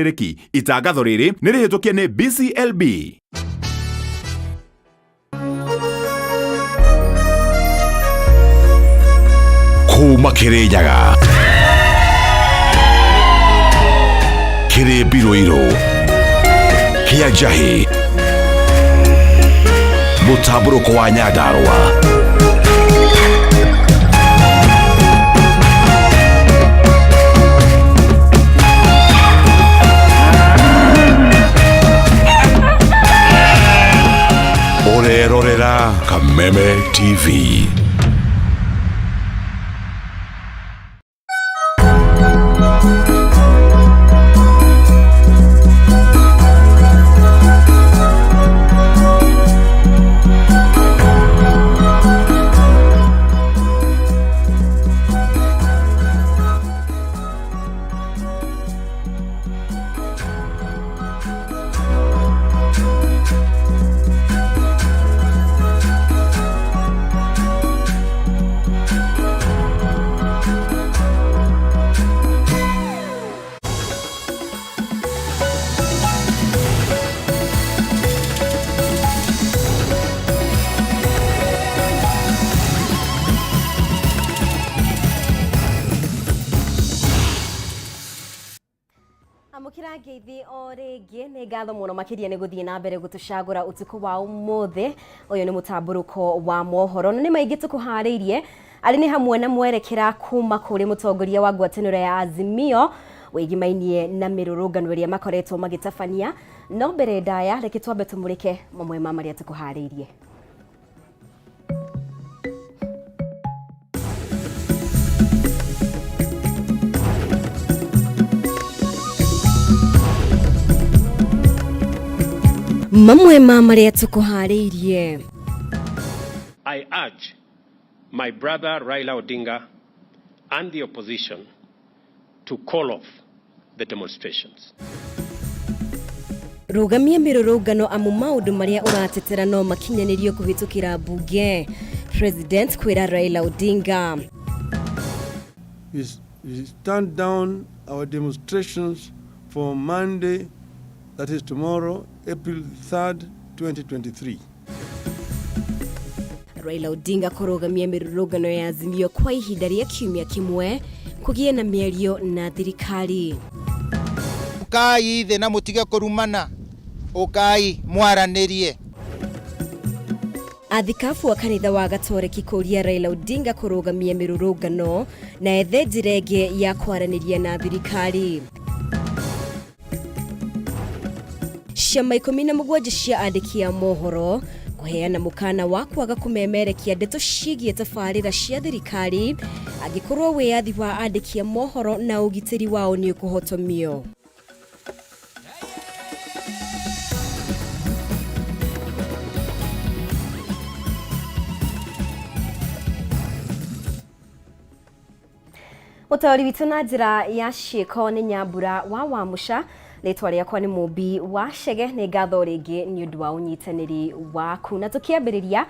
Rĩki itangatho rĩrĩ nĩ rĩhĩtũkie nĩ BCLB. Kuma Kĩrĩnyaga kĩrĩ mbirũirũ kĩa njahĩ mũtambũrũko wa Nyandarũa. Ũrerorera Kameme TV. Amũkĩra ngeithi o rĩngĩ, nĩ ngatho mũno makĩria nĩ gũthiĩ na mbere gũtũcagũra ũtukũ wa ũmũthĩ. Ũyũ nĩ mũtambũrũko wa mohoro na nĩ maingĩ tũkũharĩirie, arĩ nĩ hamwe na mwerekera kuma kũrĩ mũtongoria wa ngwatanĩro ya Azimio wĩgimainie na mĩrũrũngano ĩrĩa makoretwo magĩtabania. No mbere ndaya, reke twambe tũmũrĩke mamwe ma marĩa tũkũharĩirie. Mamwe ma marĩa tũkũharĩirie. I urge my brother Raila Odinga and the opposition to call off the demonstrations. Rũgamia mĩrũrũngano amu maũndũ marĩa ũratetera no makinyanĩrio kũhĩtũkĩra mbunge. President kwĩra Raila Odinga. We stand down our demonstrations for Monday, that is tomorrow, April 3rd, 2023. Raila Odinga kũrũgamia mĩrũrũngano ya Azimio kwa ihinda rĩa kiumia kĩmwe kũgĩe na mĩario na thirikari. Ũkai thĩ na mũtige kũrumana, ũkai mwaranĩrie. Athikabu a kanitha wa Gatoreki kũria Raila Odinga kũrũgamia mĩrũrũngano na ethe njĩra ĩngĩ ya kwaranĩria na thirikari. Ciama 17 cia andĩki a mohoro kũheana mũkana wa kwaga kũmemerekia ndeto ciĩgiĩ tabarĩra cia thirikari angĩkorwo wĩyathi wa andĩki a mohoro na ũgitĩri wao nĩ ũkũhotomio. Mũtaũri witũ na njĩra ya ciĩko nĩ Nyambura wa Wamũca, rĩtwa rĩakwa nĩ Mũmbi wa Chege, nĩ ngatho rĩngĩ nĩ ũndũ wa ũnyitanĩri waku. Na tũkĩambĩrĩria,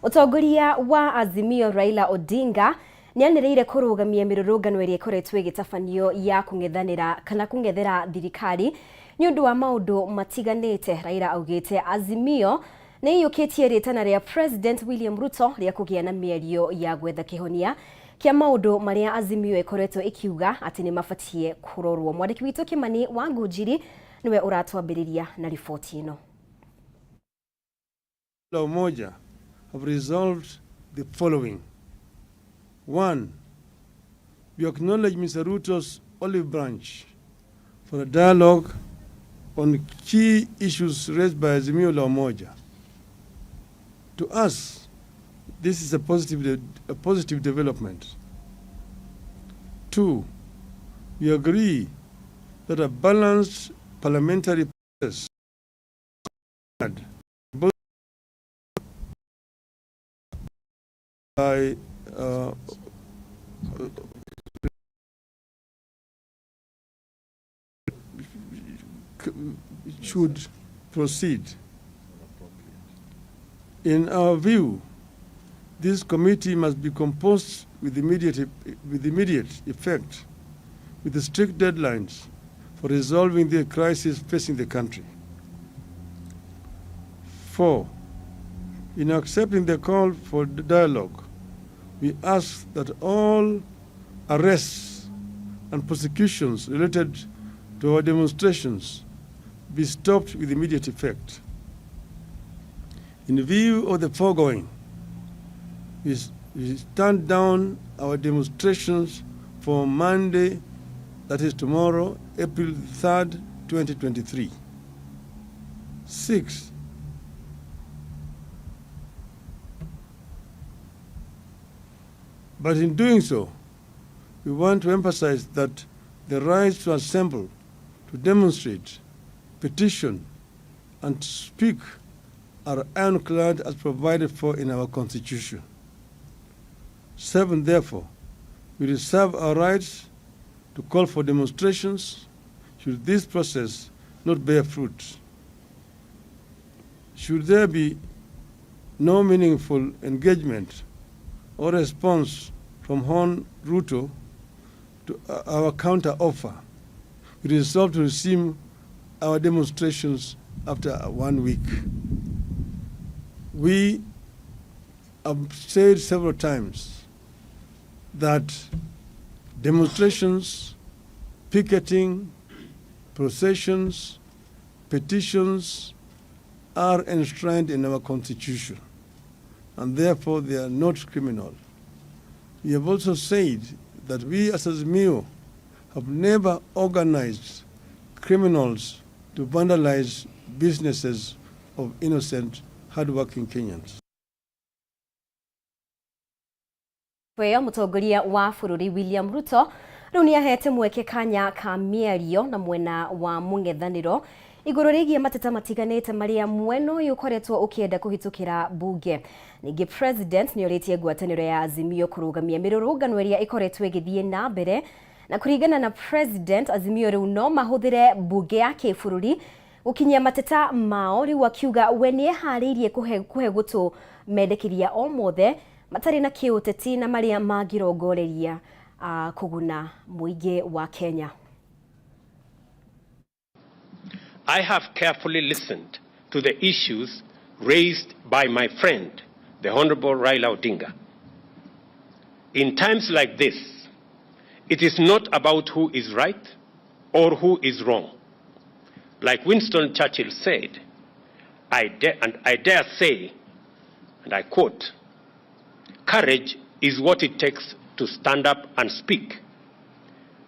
mũtongoria wa Azimio Raila Odinga nĩ anĩrĩire kũrũgamia mĩrũrũngano ĩrĩa ĩkoretwo ĩgĩtabanio ya kũng'ethanĩra kana kũng'ethera thirikari nĩ ũndũ wa maũndũ matiganĩte. Raila augĩte Azimio nĩ ĩiyũkĩtie rĩtana rĩa President William Ruto rĩa kũgĩa na mĩario ya gwetha kĩhonia kĩa maũndũ marĩa Azimio ĩkoretwo ĩkiuga atĩ nĩ mabatiĩ kũrorwo. Mwandĩki witũ Kĩmani wa Ngũnjiri nĩwe ũratwambĩrĩria na riboti ĩno. La Umoja have resolved the following. 1. We acknowledge Mr. Ruto's olive branch for a dialogue on key issues raised by Azimio La Umoja. To us, this is a positive development. 2. We agree that a balanced parliamentary process both by should proceed. In our view, this committee must be composed with immediate effect, with the strict deadlines for resolving the crisis facing the country. 4, in accepting the call for dialogue, we ask that all arrests and prosecutions related to our demonstrations be stopped with immediate effect. In view of the foregoing, we stand down our demonstrations for Monday, that is tomorrow, April 3rd, 2023. 6, but in doing so, we want to emphasize that the right to assemble, to demonstrate, petition, and to speak are ironclad as provided for in our Constitution. 7, therefore, we reserve our rights to call for demonstrations should this process not bear fruit. Should there be no meaningful engagement or response from Hon Ruto to our counter offer, we resolve to resume our demonstrations after 1 week. We have said several times that demonstrations, picketing, processions, petitions are enshrined in our Constitution, and therefore they are not criminal. We have also said that we as Azimio have never organized criminals to vandalize businesses of innocent, hardworking Kenyans. Weyo mutongoria wa bururi William Ruto riu ni ahete mweke kanya ka mĩario na mwena wa mũng'ethanĩro igũrũ rĩgiĩ mateta matiganĩte marĩa mwena ũyũ ũkoretwo ũkĩenda kũhĩtũkĩra bunge. Ningĩ president nĩorĩtie ngwatanĩro ya Azimio kũrũgamia mĩrũrũngano ĩrĩa ĩkoretwo ĩgĩthiĩ na mbere, na kũringana na president Azimio rĩu no mahũthĩre bunge ya kĩbũrũri gũkinyia mateta mao, rĩu akiuga we nĩeharĩirie kũhe gũtũ mendekithia o mothe matarĩ na kĩũteti na marĩa mangĩrongoreria kũguna mũingĩ wa Kenya. I have carefully listened to the issues raised by my friend, the Honorable Raila Odinga. In times like this, it is not about who is right or who is wrong. Like Winston Churchill said, and I dare say, and I quote, courage is what it takes to stand up and speak,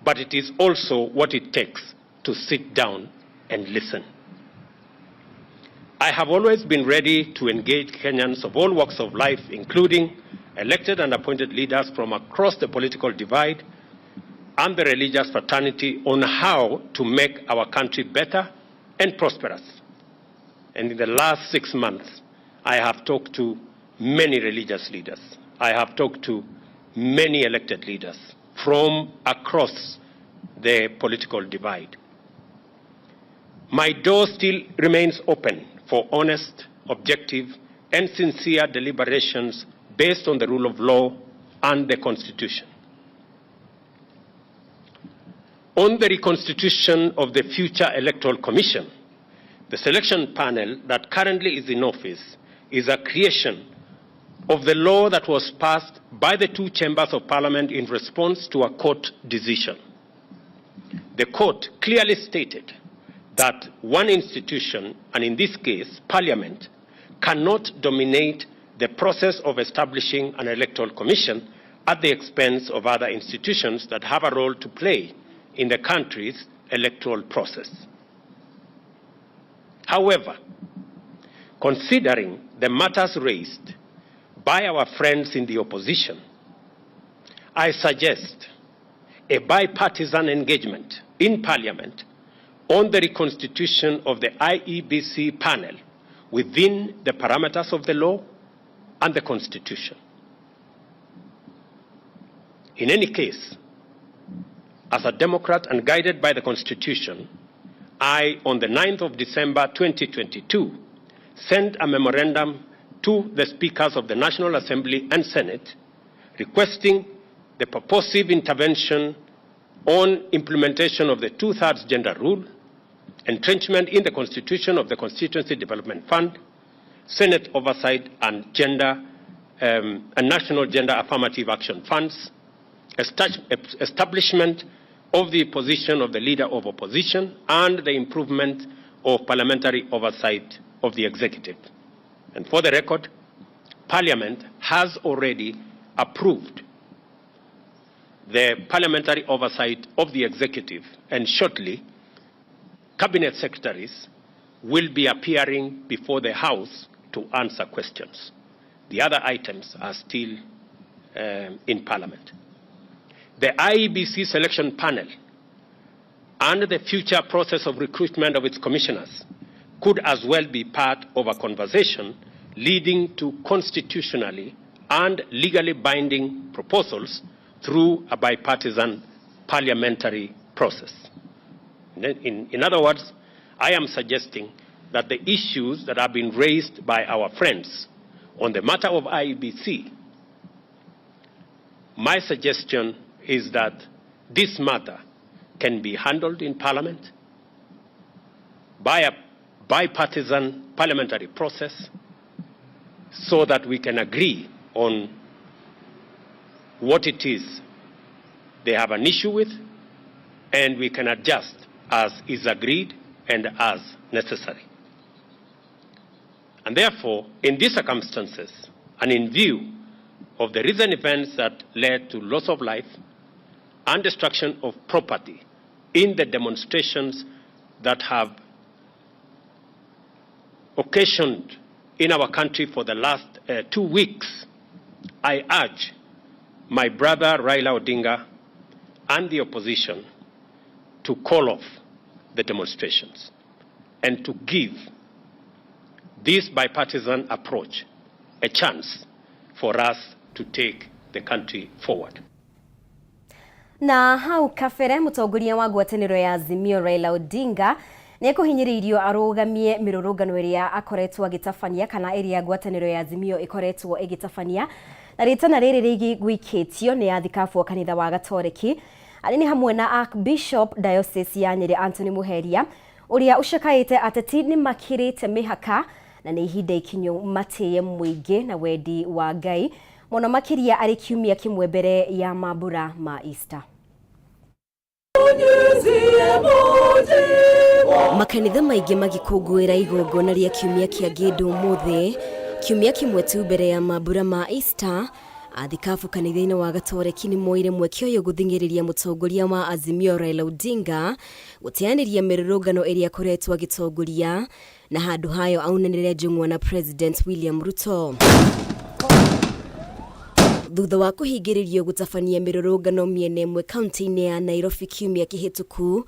but it is also what it takes to sit down and listen. I have always been ready to engage Kenyans of all walks of life, including elected and appointed leaders from across the political divide and the religious fraternity on how to make our country better and prosperous. And in the last 6 months, I have talked to many religious leaders. I have talked to many elected leaders from across the political divide. My door still remains open for honest, objective, and sincere deliberations based on the rule of law and the Constitution. On the reconstitution of the future Electoral Commission, the selection panel that currently is in office is a creation of the law that was passed by the two chambers of parliament in response to a court decision. The court clearly stated that one institution, and in this case, parliament, cannot dominate the process of establishing an electoral commission at the expense of other institutions that have a role to play in the country's electoral process. However, considering the matters raised by our friends in the opposition, I suggest a bipartisan engagement in Parliament on the reconstitution of the IEBC panel within the parameters of the law and the Constitution. In any case, as a Democrat and guided by the Constitution, I, on the 9th of December 2022, sent a memorandum to the speakers of the National Assembly and Senate requesting the purposive intervention on implementation of the two-thirds gender rule, entrenchment in the constitution of the Constituency Development Fund, Senate oversight and gender and National Gender Affirmative Action Funds, establishment of the position of the leader of opposition, and the improvement of parliamentary oversight of the executive. And for the record, Parliament has already approved the parliamentary oversight of the executive, and shortly, cabinet secretaries will be appearing before the House to answer questions. The other items are still in Parliament. The IEBC selection panel and the future process of recruitment of its commissioners could as well be part of a conversation leading to constitutionally and legally binding proposals through a bipartisan parliamentary process. In other words, I am suggesting that the issues that have been raised by our friends on the matter of IEBC, my suggestion is that this matter can be handled in Parliament by a bipartisan parliamentary process so that we can agree on what it is they have an issue with, and we can adjust as is agreed and as necessary. And therefore, in these circumstances, and in view of the recent events that led to loss of life and destruction of property in the demonstrations that have occasioned in our country for the last 2 weeks, I urge my brother Raila Odinga and the opposition to call off the demonstrations and to give this bipartisan approach a chance for us to take the country forward. Na hau kabere, mũtongoria wa ngwatanĩro ya Azimio Raila Odinga nĩ ekũhinyĩrĩirio arũgamie mĩrũrũngano ĩrĩa akoretwo agĩtabania kana ĩrĩa ngwatanĩro ya Azimio ĩkoretwo ĩgĩtabania. Na rĩtana rĩrĩ rĩiguikĩtio nĩ athikabu a kanitha wa Gatoreki, arĩ nĩ hamwe na Archbishop Diocese ya Nyĩrĩ Anthony Muheria, ũrĩa ũcakaĩte ateti nĩ makĩrĩte mĩhaka na nĩ ihinda ikinyu matĩye mũingĩ na wendi wa Ngai mũno makĩria arĩ kiumia kĩmwe mbere ya mambura ma Easter. Makanitha maingĩ magĩkũngũĩra igongona rĩa kiumia kĩa ngĩndũ ũmũthĩ, kiumia kĩmwe tu mbere ya mambura ma Easter. Athikabu kanitha-inĩ wa Gatoreki nĩ moire mweke ũyũ gũthing'ĩrĩria mũtongoria wa Azimio Raila Odinga gũteanĩria mĩrũrũngano ĩrĩa akoretwo agĩtongoria na handũ hayo aunanĩre njũng'wa na President William Ruto. Thutha wa kũhingĩrĩrio gũtabania mĩrũrũngano mĩena ĩmwe kaunti-inĩ ya Nairobi kiumia kĩhĩtũku,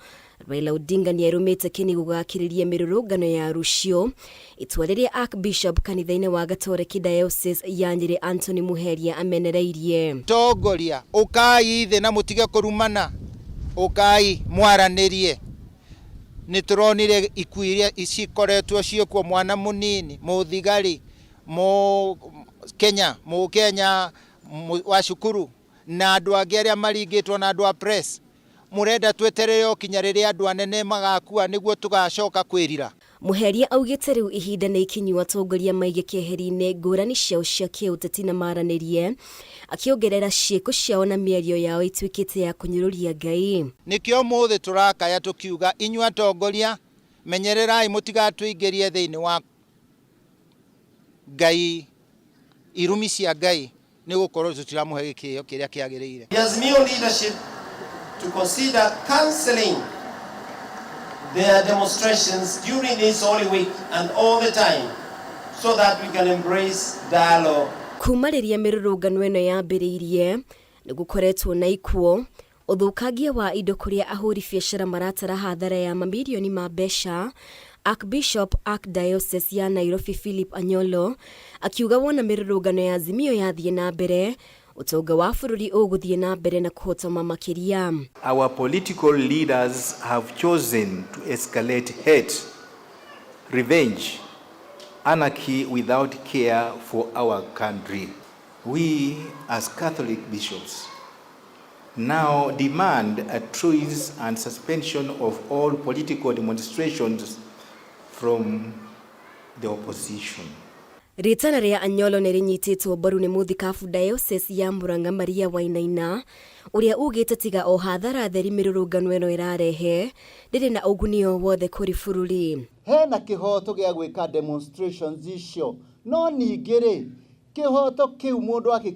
Raila Odinga nĩ arũmĩte kĩni gũgakĩrĩria mĩrũrũngano ya rũciũ, itua rĩrĩa Archbishop kanitha-inĩ wa Gatoreki Diocese ya Nyĩrĩ Anthony Muheria amenereirie. Tongoria, ũkai thĩ na mũtige kũrumana, ũkai mwaranĩrie. Nĩ tũronire ikuũ iria cikoretwo ciĩkuo, mwana mũnini, mũthigari, mũ Kenya, mũkenya wa cukuru na andũ angĩ arĩa maringĩtwo na andũ a press. Mũrenda tweterere o kinya rĩrĩa andũ anene magakua nĩguo tũgacoka kwĩrira? Muheria augĩte rĩu ihinda nĩ ikinyu atongoria maige keheri-inĩ ngũrani ciao cia kĩũteti na maranĩrie, akĩongerera ciĩko ciao na mĩario yao ituĩkĩte ya kũnyũrũria Ngai. Nĩkĩo mũthĩ tũrakaya tũkiuga, inyuĩ atongoria, menyererai mũtigatũingĩrie thĩinĩ wa Ngai, irumi cia Ngai, nĩ gũkorwo tũtiramũhe gĩkĩo kĩrĩa kĩagĩrĩire. The Azimio leadership to consider cancelling their demonstrations during this Holy Week and all the time so that we can embrace dialogue. Kuma rĩrĩa mĩrũrũngano ĩno yambĩrĩirie, nĩ gũkoretwo na ikuũ, ũthũkangia wa indo kũrĩa ahũri biacara maratara hathara ya mamirioni ma mbeca. Archbishop Archdiocese ya Nairobi Philip Anyolo akiuga wona mĩrũrũngano ya Azimio yathiĩ na mbere, ũtonga wa bũrũri ũgũthiĩ na mbere na kũhotoma makĩria. Our political leaders have chosen to escalate hate, revenge, anarchy without care for our country. We, as Catholic bishops, now demand a truce and suspension of all political demonstrations from the opposition. Rĩtana rĩa Anyolo nĩ rĩnyitĩtwo mbaru nĩ mũthikabu Diocese ya Murang'a Maria Wainaina ũrĩa ugĩte tiga o hathara theri mĩrũrũngano ĩno ĩrarehe ndĩrĩ na ũguni o wothe kũrĩ bũrũri. Hena kĩhoto gĩa gwĩka demonstrations icio, no ningĩ rĩ, kĩhoto kĩu mũndũ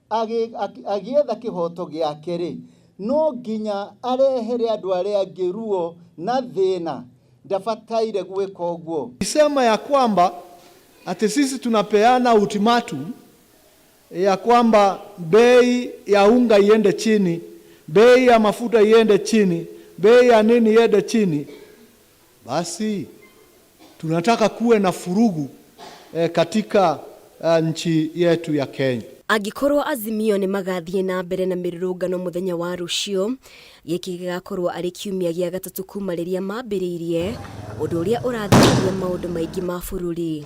agĩetha kĩhoto gĩake rĩ, no nginya arehere andũ arĩa angĩ ruo na thĩna, ndabataire gwĩka ũguo. Sema ya kwamba ati sisi tunapeana ultimatum ya kwamba bei ya unga iende chini, bei ya mafuta iende chini, bei ya nini iende chini, basi tunataka kuwe na furugu katika nchi yetu ya Kenya. Angĩkorwo Azimio nĩ magathiĩ na mbere na mĩrũrũngano mũthenya wa rũciũ, gĩkĩ gĩgakorwo arĩ kiumia gĩa gatatũ kuma rĩrĩa mambĩrĩirie, ũndũ ũrĩa ũrathũkia maũndũ maingĩ ma bũrũri.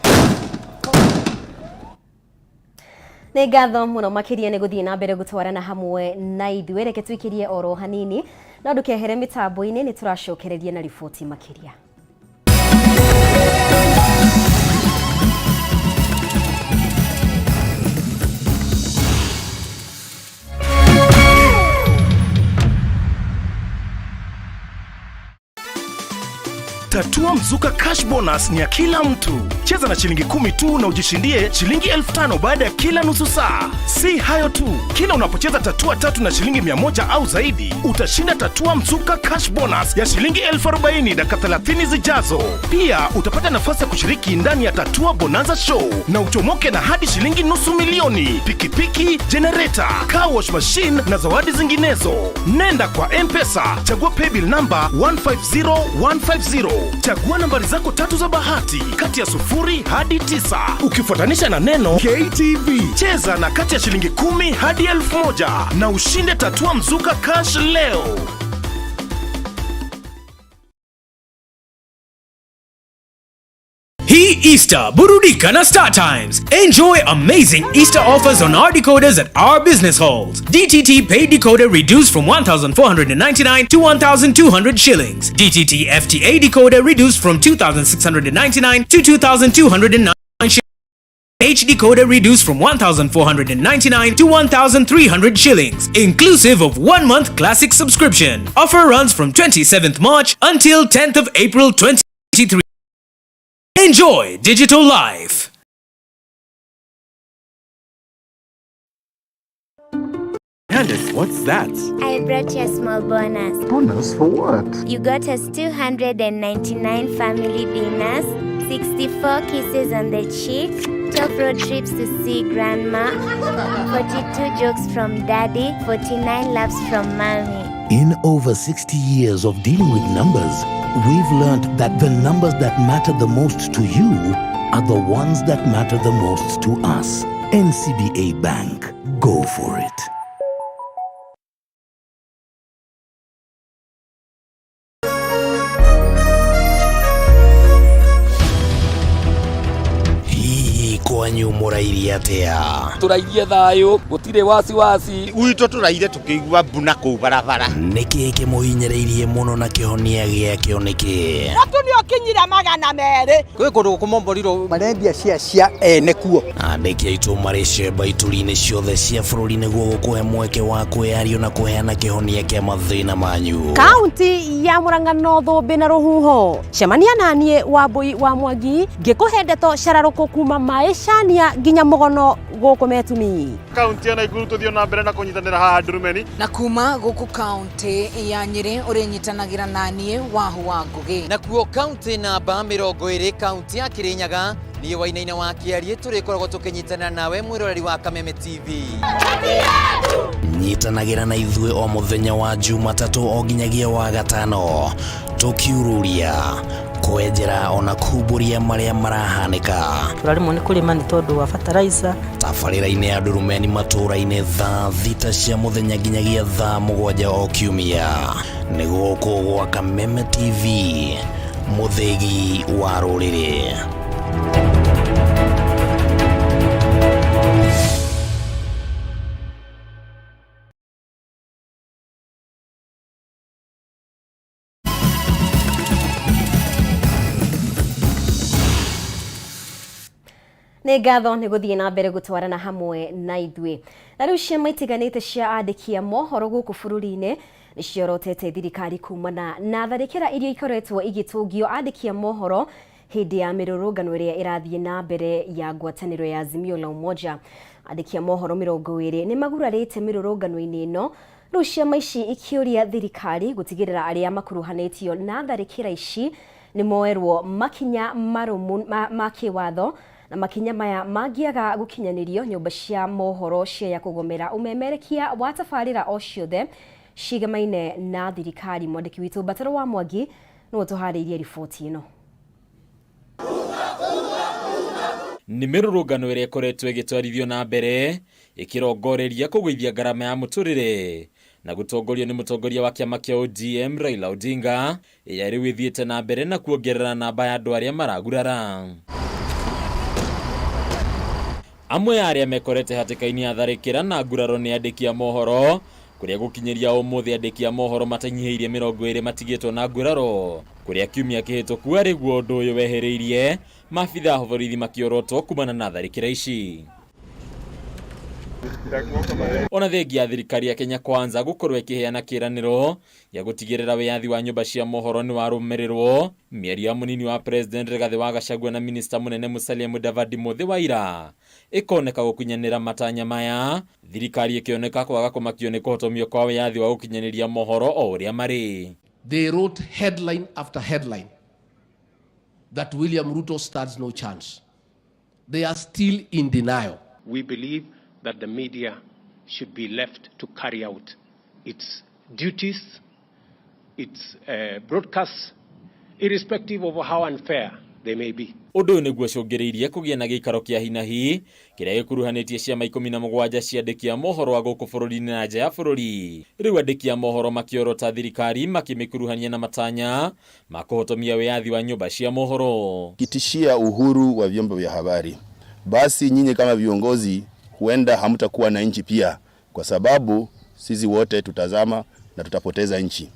Nĩ ngatho mũno makĩria nĩ gũthiĩ na mbere gũtwarana hamwe na ithuĩ. Reke tũikĩrie oro hanini no ndũkehere mĩtambo-inĩ, nĩ tũracokereria na riboti makĩria. Tatua Mzuka Cash Bonus ni ya kila mtu. Cheza na shilingi 10 tu na ujishindie shilingi 5,000 baada ya kila nusu saa. Si hayo tu, kila unapocheza tatua tatu na shilingi 100 au zaidi, utashinda Tatua Mzuka Cash Bonus ya shilingi 40,000 dakika 30 zijazo. Pia utapata nafasi ya kushiriki ndani ya Tatua Bonanza Show na uchomoke na hadi shilingi 500,000, pikipiki, generator, car wash machine na zawadi zinginezo. Nenda kwa M-Pesa, chagua paybill number 150150. Chagua nambari zako tatu za bahati kati ya 0 hadi 9 ukifuatanisha na neno KTV. Cheza na kati ya shilingi 10 hadi 1,000 na ushinde Tatua Mzuka Cash leo. Hii Easter, burudika na Star Times. Enjoy amazing Easter offers on our decoders at our business halls. DTT paid decoder reduced from 1,499 to 1,200 shillings. DTT FTA decoder reduced from 2,699 to 2,209 shillings. H decoder reduced from 1,499 to 1,300 shillings, inclusive of 1 month classic subscription. Offer runs from 27th March until 10th of April 2023. Enjoy digital life. Candace, what's that? I brought you a small bonus. Bonus for what? You got us 299 family dinners, 64 kisses on the cheek, 12 road trips to see grandma, 42 jokes from daddy, 49 laughs from mommy. In over 60 years of dealing with numbers, we've learned that the numbers that matter the most to you are the ones that matter the most to us. NCBA Bank. Go for it. Kwanyu mũrairie atĩa? Tũrairie thayũ, gũtirĩ wasiwasi. Gwitũ tũraire tũkĩigua mbuna kũu barabara. Nĩkĩ kĩmũhinyĩrĩirie mũno na kĩhonia gĩakĩo nĩkĩ? Mũtu nĩ ũkinyire 200. Kwĩ kũndũ kũmomborirwo marendia cia cia ene kuo. Andĩki aitũ marĩ cemba ituri-inĩ ciothe cia bũrũri nĩguo gũkũhe mweke wa kwĩyario na kũheana kĩhonia kĩa mathĩna manyu. Kaunti ya Murang'a no thũmbĩ na rũhuho. Cemania naniĩ Wambui wa Mwangi ngĩkũhe ndeto cararũkũ kuma maĩcania nginya mũgono gũkũ Metumi. Kaunti ya Nakuru tũthiĩ na mbere na kũnyitanĩra haha Ndurumeni. Na kuma gũkũ kaunti ya Nyĩrĩ ũrĩnyitanagĩra naniĩ Wahu wa Ngũgĩ. Nakuo kaunti namba 20 kaunti ya Kirinyaga niĩ Wainaina wa Kĩariĩ tũrĩkoragwo tũkĩnyitanĩra nawe mwĩroreri wa Kameme TV. Nyitanagĩra na ithuĩ o mũthenya wa Jumatatũ o nginyagia wa gatano tũkiururia kwenjera ona kumbũria marĩa marahanĩka. Tũraremwo nĩ kũrĩma nĩ tondũ wa fertilizer. Tabarĩra-inĩ ya Ndurumeni matũũra-inĩ thaa 6 cia mũthenya nginyagia thaa 7 o kiumia. Nĩ gũkũ gwa Kameme TV, mũthĩgi wa rũrĩrĩ. Nĩ ngatho nĩ gũthiĩ na mbere gũtwarana hamwe na ithuĩ. Na rĩu ciama itiganĩte cia andĩki a mohoro gũkũ bũrũri-inĩ nĩ ciorotete thirikari kumana na tharĩkĩra iria ikoretwo igĩtũngio andĩki a mohoro hĩndĩ ya mĩrũrũngano ĩrĩa ĩrathiĩ na mbere ya ngwatanĩro ya Azimio la Umoja. Andĩki a mohoro 20 nĩ magurarĩte mĩrũrũngano-inĩ ĩno, rĩu ciama ici ikĩũria thirikari gũtigĩrĩra arĩa makuruhanĩtio na tharĩkĩra ici nĩ moerwo makinya marũmu ma kĩwatho, na makinya maya mangĩaga gũkinyanĩrio nyũmba cia mohoro ciaya kũgomera ũmemerekia wa tabarĩra o ciothe ciĩgemaine na thirikari. Mwandĩki witũ Mbataro wa Mwangi nĩwe ũtũharĩirie riboti ĩno. Nĩ mĩrũrũngano ĩrĩa ĩkoretwo ĩgĩtwarithio na mbere ĩkĩrongoreria kũgũithia ngarama ya mũtũrĩre na gũtongorio nĩ mũtongoria wa kĩama kĩa ODM Raila Odinga, ĩrĩa rĩu ĩthiĩte na mbere na kuongerera namba ya andũ arĩa maragurara. Amwe a arĩa mekorete hatĩka-inĩ ya tharĩkĩra na nguraro nĩ andĩki a mohoro, kũrĩa gũkinyĩria ũmũthĩ andĩki a mohoro matanyihĩirie 20 matigĩtwo na nguraro, kũrĩa kiumia kĩhĩtũku arĩ guo ũndũ ũyũ wehereirie maabithaa a borithi makĩorotwo kumana na tharĩkĩra ici. Ona thengia ya thirikari ya Kenya Kwanza gũkorwo ĩkĩheana kĩĩranĩro gĩa gũtigĩrĩra wĩyathi wa nyũmba cia mohoro nĩ warũmĩrĩrwo, mĩario ya mũnini wa President Rigathĩ wa Gachagua na minista mũnene Musalia Mudavadi mũthĩ wa ira ĩkoneka gũkunyanĩra matanya maya, thirikari ĩkĩoneka kwaga kũmakio nĩ kũhotomio kwa wĩyathi wa gũkinyanĩria mohoro o ũrĩa marĩ. They wrote headline after headline that William Ruto stands no chance. They are still in denial. We believe that the media should be left to carry out its duties, its broadcasts, irrespective of how unfair they may be. Ũndũ ũyũ nĩguo ũcũngĩrĩirie kũgĩe na gĩikaro kĩa hinahi kĩrĩa gĩkuruhanĩtie ciama 17 cia andĩki a mohoro a gũkũ bũrũri-inĩ na nja ya bũrũri. Rĩu andĩki a mohoro makĩorota thirikari makĩmĩkuruhania na matanya ma kũhotomia wĩyathi wa nyũmba cia mohoro. Kitishia uhuru wa vyombo vya habari, basi nyinyi kama viongozi huenda hamtakuwa na nchi pia, kwa sababu sisi wote tutazama na tutapoteza nchi.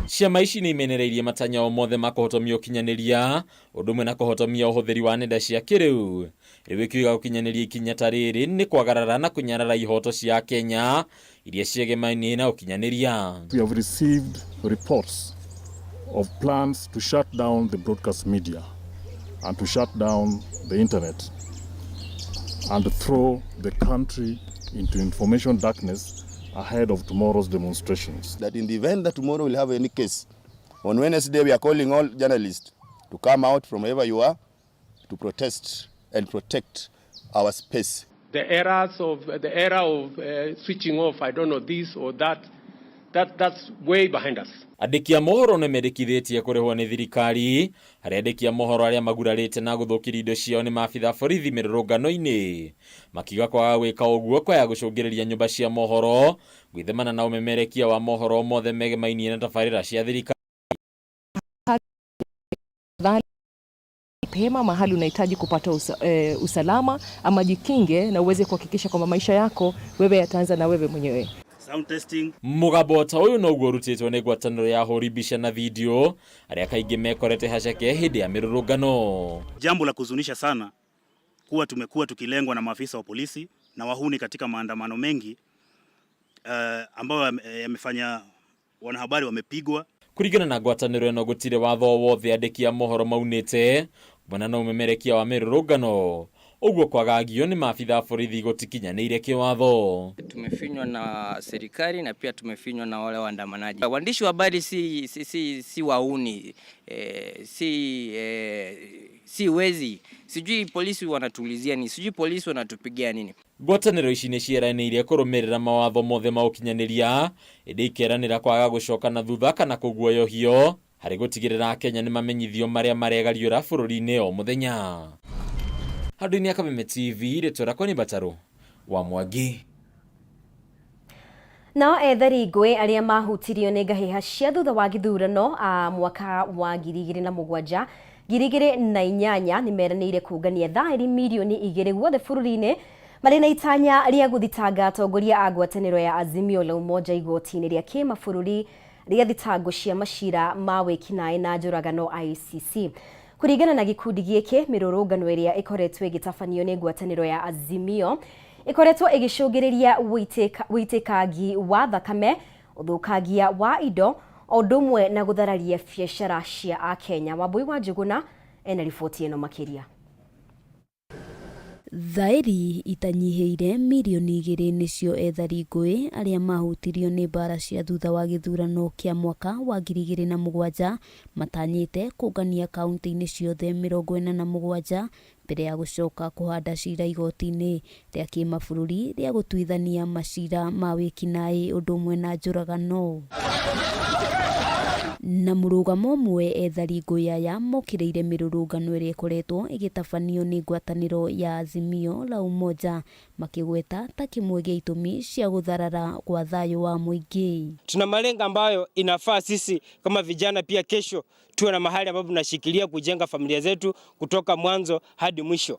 Ciama ici nĩ imenereirie matanya o mothe ma kũhotomia ũkinyanĩria ũndũ ũmwe na kũhotomia ũhũthĩri wa nenda cia kĩrĩu. Rĩu ĩkiuga gũkinyanĩria ikinya ta rĩrĩ nĩ kwagarara na kũnyarara ihoto cia Kenya iria ciegemainie na ũkinyanĩria. We have received reports of plans to shut down the broadcast media and to shut down the internet and throw the country into information darkness ahead of tomorrow's demonstrations. That in the event that tomorrow we'll have any case, on Wednesday we are calling all journalists to come out from wherever you are to protest and protect our space. The era of switching off, I don't know, this or that, that's way behind us. Andĩki a mohoro nĩ mendekithĩtie kũrĩhwo nĩ thirikari harĩa andĩki a mohoro arĩa magurarĩte na gũthũkĩria indo ciao nĩ maabitha borithi mĩrũrũngano-inĩ, makiuga kwaga gwĩka ũguo kwaya gũcũngĩrĩria nyũmba cia mohoro gwĩthemana na ũmemerekia wa mohoro mothe megemainie na tabarĩra cia thirikari. Pema mahali unahitaji kupata usalama ama jikinge na uweze kuhakikisha kwamba maisha yako wewe yataanza na wewe mwenyewe. Sound testing. Mũgambo ta ũyũ noguo ũrutĩtwo nĩ ngwatanĩro ya ahũri mbica na video arĩa kaingĩ mekorete haceke hĩndĩ ya mĩrũrũngano. Jambo la kuzunisha sana kuwa tumekuwa tukilengwa na maafisa wa polisi na wahuni katika maandamano mengi ambayo yamefanya wanahabari wamepigwa. Kũringana na ngwatanĩro ĩno gũtirĩ watho wothe andĩki a mohoro maunĩte kumana na ũmemerekia wa mĩrũrũngano, ũguo kwagagio nĩ maabitha a borithi gũtikinyanĩire kĩwatho. Tumefinywa na serikali na pia tumefinywa na wale waandamanaji. Waandishi wa habari si wauni, si wezi. Sijui polisi wanatuulizia nini, sijui polisi wanatupigia nini. Ngwatanĩro ici nĩ ciĩranĩire kũrũmĩrĩra mawatho mothe ma ũkinyanĩria, ĩndĩ ikeranĩra kwaga gũcoka na thutha kana kũguoyohio harĩ gũtigĩrĩra Akenya nĩ mamenyithio marĩa maregariũra bũrũri-inĩ o mũthenya. Handũ-inĩ ya Kameme TV, rĩtwa rĩakwa nĩ Mbataro wa Mwangi. Nao ethari ngũĩ arĩa mahutirio nĩ ngahĩha cia thutha wa gĩthurano mwaka wa 2007 2008 nĩ meranĩire kũngania thaĩri mirioni 2 guothe bũrũri-inĩ marĩ na itanya rĩa gũthitanga atongoria a ngwatanĩro ya Azimio la Umoja igoti-inĩ rĩa kĩmabũrũri rĩa thitango cia macira ma wĩkinaĩ na njũragano ICC. Kũringana na gĩkundi gĩkĩ, mĩrũrũngano ĩrĩa ĩkoretwo ĩgĩtabanio nĩ ngwatanĩro ya Azimio ĩkoretwo ĩgĩcũngĩrĩria wĩitĩkangi wa thakame, ũthũkangia wa indo o ũndũ ũmwe na gũthararia biacara cia Akenya. Wambui wa Njũgũna ena riboti ĩno makĩria. Thaĩri itanyihĩire mirioni 2 nĩcio ethari ngũĩ arĩa mahutirio nĩ mbara cia thutha wa gĩthurano kĩa mwaka wa 2007 matanyĩte kũngania kaunti-inĩ ciothe 47 mbere ya gũcoka kũhanda cira igoti-inĩ rĩa kĩmabũrũri rĩa gũtuithania macira ma wĩkinaĩ ũndũ ũmwe na njũragano. Na mũrũgamo ũmwe ethari ngũĩ aya mokĩrĩire mĩrũrũngano ĩrĩa ĩkoretwo ĩgĩtabanio nĩ ngwatanĩro ya Azimio la Umoja makĩgweta ta kĩmwe gĩa itũmi cia gũtharara kwa thayũ wa mũingĩ. Tuna malengo ambayo inafaa sisi kama vijana pia kesho tuwe na mahali ambapo tunashikilia kujenga familia zetu kutoka mwanzo hadi mwisho.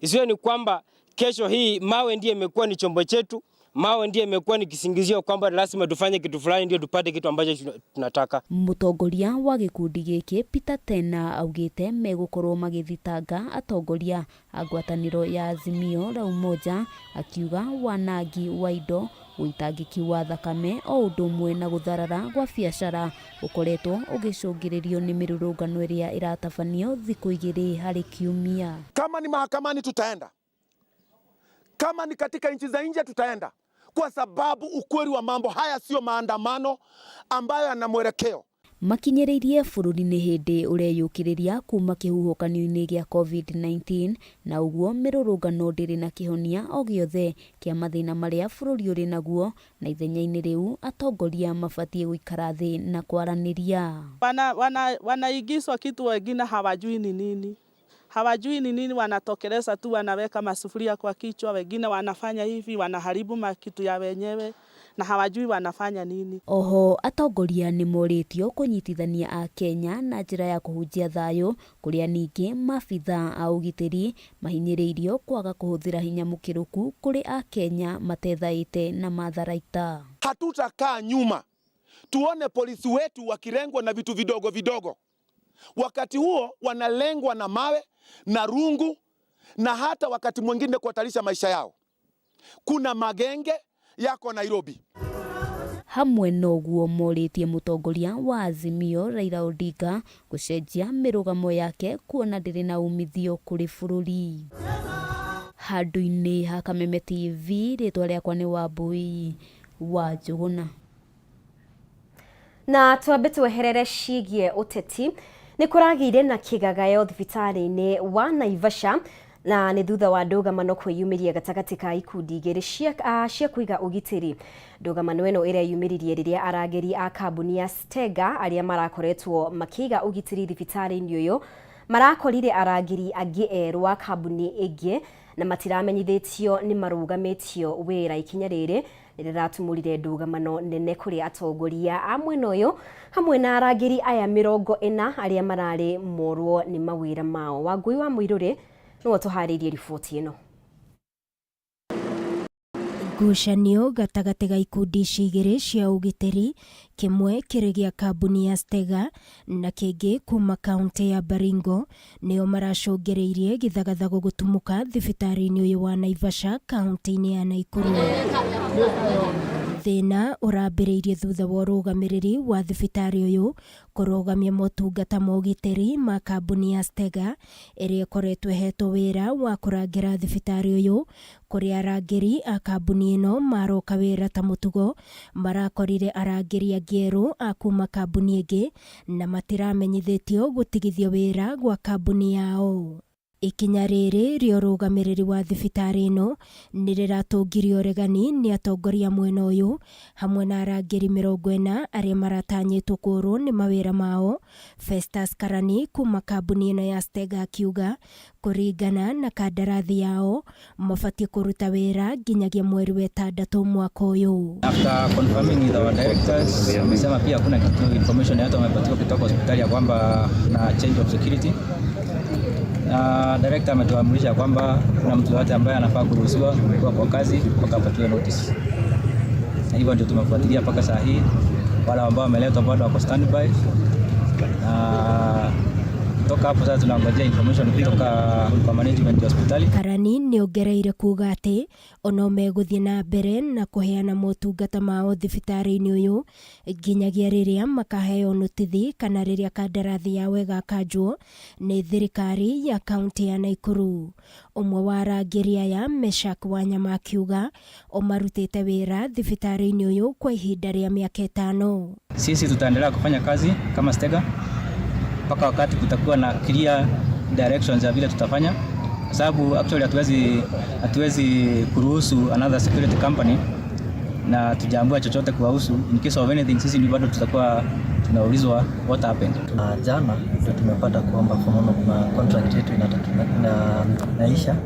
Isiwe ni kwamba kesho hii mawe ndiye imekuwa ni chombo chetu, mawe ndiye imekuwa ni kisingizio kwamba lazima tufanye kitu fulani ndio tupate kitu ambacho tunataka. Mũtongoria wa gĩkundi gĩkĩ Peter Tena augĩte megũkorwo magĩthitanga atongoria a ngwatanĩro ya Azimio la Umoja, akiuga wanangi wa indo, ũitangĩki wa thakame o ũndũ ũmwe na gũtharara gwa biacara ũkoretwo ũgĩcũngĩrĩrio nĩ mĩrũrũngano ĩrĩa ĩratabanio thikũ 2 harĩ kiumia. Kama ni mahakamani tutaenda, kama ni katika nchi za nje tutaenda, kwa sababu ukweli wa mambo haya sio maandamano ambayo yana mwelekeo. Makinyĩrĩirie bũrũri nĩ hĩndĩ ũreyũkĩrĩria kuma kĩhuhũkanio-inĩ gĩa COVID-19 na ũguo mĩrũrũngano ndĩrĩ na kĩhonia o gĩothe kĩa mathĩna marĩa bũrũri ũrĩ naguo, na ithenya-inĩ rĩu atongoria mabatiĩ gũikara thĩ na kwaranĩria. Wanaigizwa kitu wengine hawajui ni nini. Hawajui ni nini, wanatokeleza tu, wanaweka masufuria kwa kichwa, wengine wanafanya hivi, wanaharibu makitu ya wenyewe na hawajui wanafanya nini. Oho atongoria nĩ morĩtio kũnyitithania a Kenya na njĩra ya kũhunjia thayũ, kũrĩa ningĩ maabithaa a ũgitĩri mahinyĩrĩirio kwaga kũhũthĩra hinya mũkĩrũku kũrĩ a Kenya matethaĩte na matharaita. Hatutakaa nyuma tuone polisi wetu wakirengwa na vitu vidogo vidogo. Wakati huo wanalengwa na mawe na rungu na hata wakati mwingine kuhatarisha maisha yao. Kuna magenge yako Nairobi. Hamwe noguo morĩtie mũtongoria wa Azimio Raila Odinga gũcenjia mĩrũgamo yake kuona ndĩrĩ na umithio kũrĩ bũrũri. Handũ-inĩ ha Kameme TV, rĩtwa rĩakwa nĩ Wambui wa Njũgũna. Na twambe tweherere ciĩgiĩ ũteti. Nĩ kũragĩire na kĩgagayo thibitarĩ-inĩ wa Naivasha na nĩ thutha wa ndũgamano kwĩyumĩria gatagatĩ ka ikundi igĩrĩ cia kũiga ũgitĩri. Ndũgamano ĩno ĩreyumĩririe rĩrĩa arangĩri a kambuni ya Stega arĩa marakoretwo makĩiga ũgitĩri thibitarĩ-inĩ ũyũ marakorire arangĩri angĩ erũ a kambuni ĩngĩ na matiramenyithĩtio nĩ marũgamĩtio wĩra. Ikinya rĩrĩ nĩ rĩratumũrire ndũgamano nene kũrĩ atongoria a mwena ũyũ hamwe na arangĩri aya 40 arĩa mararĩ morwo nĩ mawĩra mao. Wangui wa Mũirũrĩ nĩwe tũharĩirie riboti ĩno. Ngucanio gatagatĩ ga ikundi ici igĩrĩ cia ũgitĩri, kĩmwe kĩrĩ gĩa kambuni ya Stega na kĩngĩ kuma kaunti ya Baringo, nĩo maracũngĩrĩirie gĩthagathago gũtumũka thibitarĩ-inĩ ũyũ wa Naivasha kaunti-inĩ ya Naikuru. Thĩna ũrambĩrĩirie thutha wa ũrũgamĩrĩri wa thibitarĩ ũyũ kũrũgamia motungata ma ũgitĩri ma kambuni ya Stega ĩrĩa ĩkoretwo ĩhetwo wĩra wa kũrangĩra thibitarĩ ũyũ, kũrĩa arangĩri a kambuni ĩno maroka wĩra ta mũtugo marakorire arangĩri angĩ erũ a kuma kambuni ĩngĩ na matiramenyithĩtio gũtigithio wĩra gwa kambuni yao. Ikinya rĩrĩ rĩa ũrũgamĩrĩri wa thibitarĩ ĩno nĩ rĩratũngirie ũregani nĩ atongoria mwena ũyũ hamwe na arangĩri 40 arĩa maratanyĩtwo kũũrwo nĩ mawĩra mao. Festus Karani kuma kambuni ĩno ya Stega akiuga kũringana na kandarathi yao mabatiĩ kũruta wĩra nginyagia mweri wa 6 mwaka ũyũ. After confirming with our directors, wamesema pia hakuna kitu information yoyote wamepatiwa kutoka hospitali ya kwamba na change of security. Na director ametuamrisha kwamba kuna mtu yote ambaye anafaa kuruhusiwa kuwa kwa kazi mpaka apatiwe notice. Na hivyo ndio tumefuatilia mpaka saa hii. Wale ambao wameletwa bado wako standby. Na Kutoka hapo sasa tunangojea information kutoka kwa management ya hospitali. Karani nĩongereire kuga atĩ ono megũthiĩ na mbere na kũheana motungata mao thibitarĩ-inĩ ũyũ nginyagia rĩrĩa makaheo notithi kana rĩrĩa kandarathi yao ĩgakanjwo nĩ thirikari ya kaunti ya Naikuru. Ũmwe wa arangĩri aya Meshak Wanyama akiuga o marutĩte wĩra thibitarĩ-inĩ ũyũ kwa ihinda rĩa mĩaka 5. Sisi tutaendelea kufanya kazi kama Stega mpaka wakati kutakuwa na clear directions ya vile tutafanya, kwa sababu actually hatuwezi kuruhusu another security company na tujaambua chochote kuwahusu. In case of anything, sisi ni bado tutakuwa tunaulizwa what happened. Na jana ndio tumepata kwamba fununu kuna contract yetu inaisha,